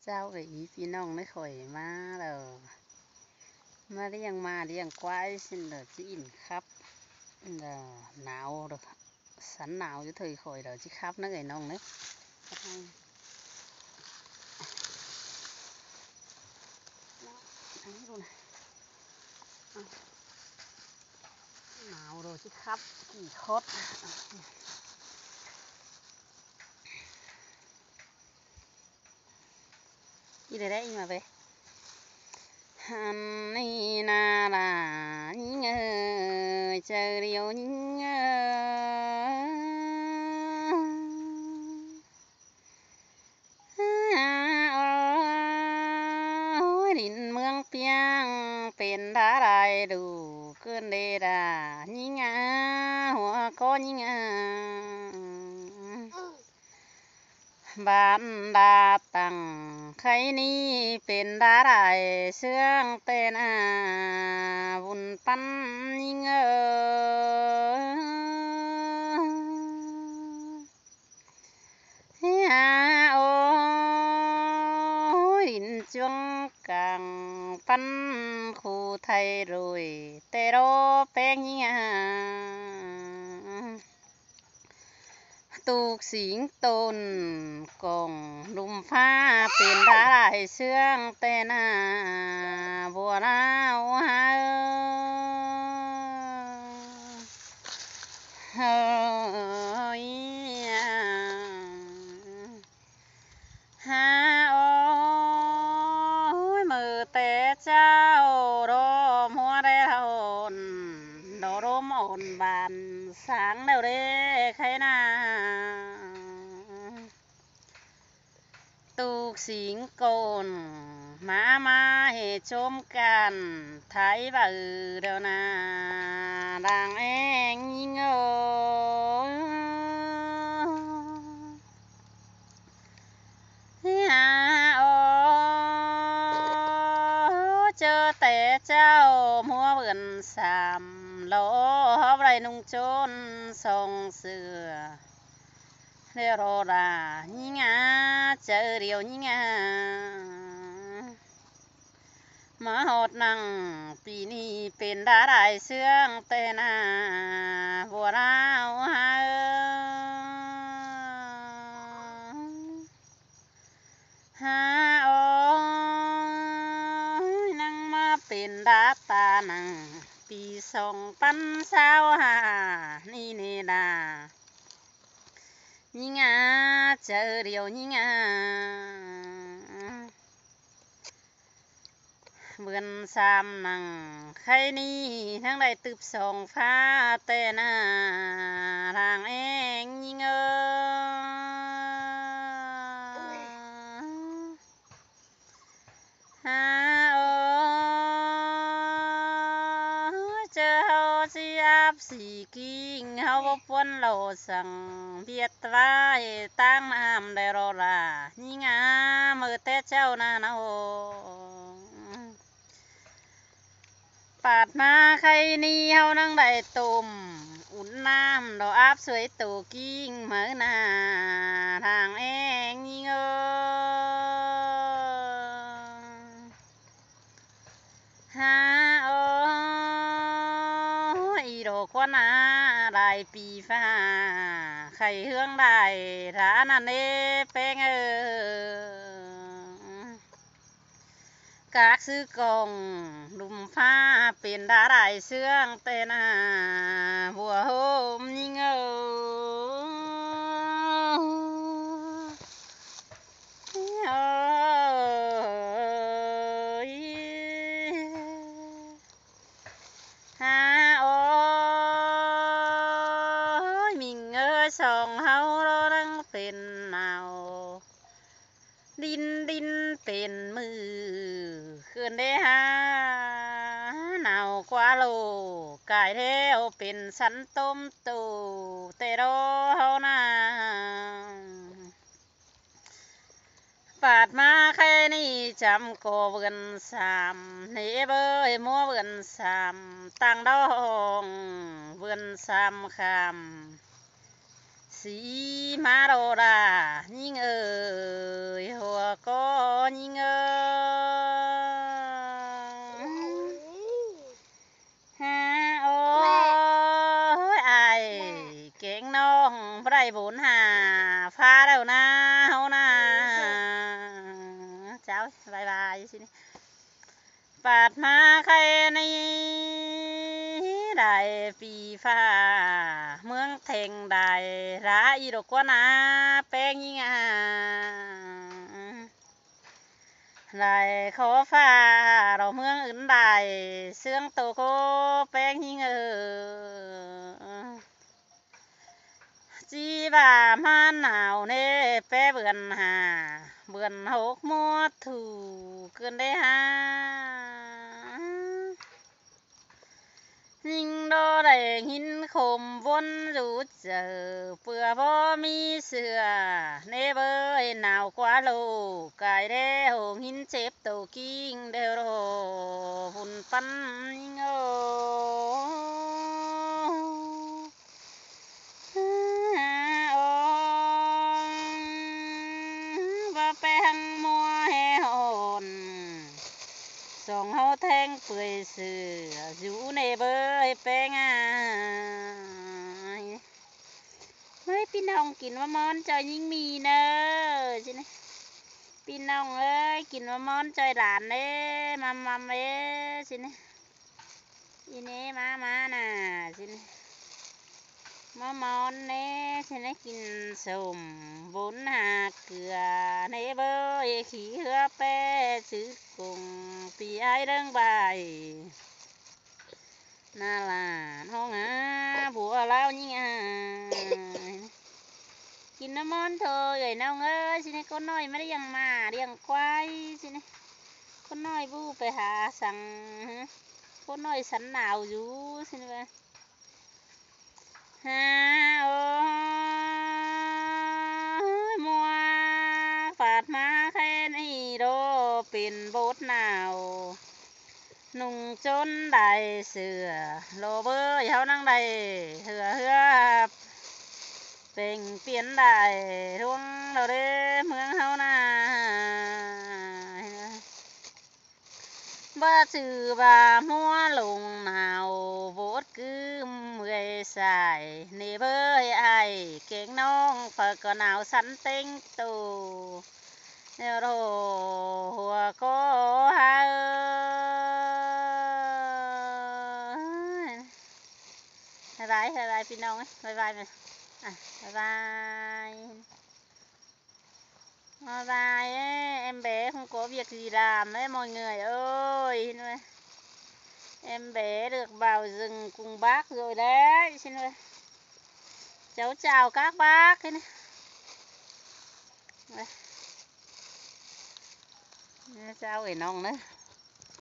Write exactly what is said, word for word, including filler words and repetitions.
Chào ới ꞌpi ꞌnọng ꞌnớ, khỏi ꞌmá đaư, ꞌmá ꞌliệng ꞌmá ꞌliệng ꞌquái ꞌsịn đaư ꞌchí ỉn khắp. Đaư nảo đaư, sắn nảo chứ thời khỏi đaư ꞌchí khắp ꞌnớ ới ꞌnọng ꞌnớ. Nảo đaư ꞌchí khắp kỉ khót. Đi đây đấy mà về. Hăn ni na là nhính ơi, chơ điêu nhính ơi. Ôi, đin mương piang pên đá đai đủ cơn đê đà nhính á, hua có nhính á. Bản đà tăng khay ni pên đá đai sương tên à, vun păn nhính ơi. Ôi, đin chuông cảng păn khu thay rồi, tê đô peng nhính à. Tuk sính tôn cổng lum pha pên đá đai sương tên à, bùa đao hao. Hơi à. Ha ôi, mơ té chao đô mua đê hôn, đô đô môn bàn sáng đêu đê khay na. Tuk sính côn, má má hê chôm can, thái bự đêu na, đang eng nhính ơi. Hia ô, chơ té chao mua vườn sảm, lô hóp đai nung chôn sông sửa. Đêu rô đà nhính á, chơ điêu nhính á. Má hót năng pi ni pên đá đai sương tên à, bùa đao hao. Ha ôi, năng má pên đá ta năng pi sông păn sao hà ni nê đà. Nhính á, chơ điêu nhính á. Vườn sảm năng khay ni, tháng đai tưp sông pha tên à, tháng eng nhính ơi. Ha ô, chơ hao chi áp xỉ kinh, hao bố puôn lô săng, biết vai tăng nam đe rô ra, nhính á, mơ té chao na na ô. Pạt má khay ni hao năng đai tôm, ún nam đô áp suối tô kinh mơ na, tháng eng nhính ơi. Ha ô, ꞌi đô quan á, đai pi pha, khay hương đai, tháng năn ê peng ơ. Các sư công lum pha pên đá đai sương tên à, bùa hôm nhính ơi. Ôi. Ha ôi, mình ơi, sông hao đô đang pên nao. Đin đin pên mư khưn đê ha, nao qua lô, cai theo pên sắn tôm tù, tê đô hao na. Pạt má khay ni chăm cô vườn sảm, nê bơi mua vườn sảm, tăng đo hông vườn sảm khảm. Xí má đô đà, nhính ơi, hùa có ꞌnhính ơi. Hả, ôi, ai, kéng ꞌnọng, báu đảy bốn hả, ꞌphạ đaư ꞌna, ꞌháu ꞌna. Chào, bye bye, xin. Pạt ꞌmá khay ꞌnị, đảy pí ꞌphạ, ꞌmướng Theng đảy, rá ꞌnị độc ꞌquá ꞌna, ꞌpéng ꞌnhính a. Đảy khó ꞌphạ, đỏ ꞌmướng ứn đảy, ꞌsướng tô ꞌcố ꞌpéng ꞌnhính ơ. ꞌChí ꞌva ꞌmá nảo ꞌnê, ꞌpé bươn hả, bươn hốc ꞌmá thú ꞌcứn đé hả. ꞌNhính đó đảy ꞌnghín khôm ꞌvốn dú chaư, ꞌpưa báu ꞌmí sửa, ꞌnê bới nảo ꞌquá ꞌlô, cai đé hô ꞌnghín chếp tô ꞌkính đeo đô, phun ꞌpắn ꞌnhính ơ. Ơ, ơ, báu ꞌpéng ꞌmua ꞌhê hôn, song ꞌháu théng pưi sửa, dú ꞌnê bới ꞌpéng a. Ơi, ꞌpi ꞌnọng kin ꞌmá ꞌmón ꞌchoi ꞌnhính ꞌmí ꞌnớ, ꞌchí ꞌnị. ꞌPi ꞌnọng ơi, kin ꞌmá ꞌmón ꞌchoi đản ꞌnê, ꞌmắm ꞌmắm ꞌnê, ꞌchí ꞌnị. ꞌI ꞌnê ꞌmá ꞌmá ꞌna, ꞌchí ꞌnị. ꞌMá ꞌmón ꞌnê, ꞌchí ꞌnị, kin sôm bốn hả, ꞌcứa ꞌnê bới, ꞌkhí ꞌhứa ꞌpé, chứ cùng pí ai đơng bài. ꞌNa ꞌla ꞌnọng a, bua ꞌláo ꞌnhính a. Kin ꞌmá ꞌmón thôi, ơi ꞌnọng ơi, ꞌchí ꞌnị, ꞌcốn ꞌnọi ꞌmá điêng ꞌmá, điêng ꞌquái, ꞌchí ꞌnị. ꞌCốn ꞌnọi ꞌvu pay hả săng, ꞌcốn ꞌnọi sắn nảo dú, ꞌchí ꞌnị. Hả, ôi, ꞌmua pạt ꞌmá khay ꞌnị đô pên bốt nảo. ꞌNung ꞌchốn đảy sửa, ꞌlô bới ꞌháu ꞌnăng đảy, ꞌhứa ꞌhứa, pên piến đảy, ꞌluống đô đế ꞌmướng ꞌháu ꞌna. ꞌVa chứ ꞌva ꞌmua lông nảo, bốt ꞌcứ ꞌmưa sai, ꞌnê bới ai, kéng ꞌnọng, ꞌphạ ꞌcọ nảo sắn ꞌtếng tô. ꞌNéo đô, hua ꞌcọ hả. Bye bye, bye bye ꞌpi ꞌnọng ơi, bye bye mẹ. À, bye bye. Bye bye, em bé không có việc gì làm đấy mọi người ơi. Em bé được vào rừng cùng bác rồi đấy. Cháu chào các bác. Cháu ơi ꞌnọng ꞌnớ.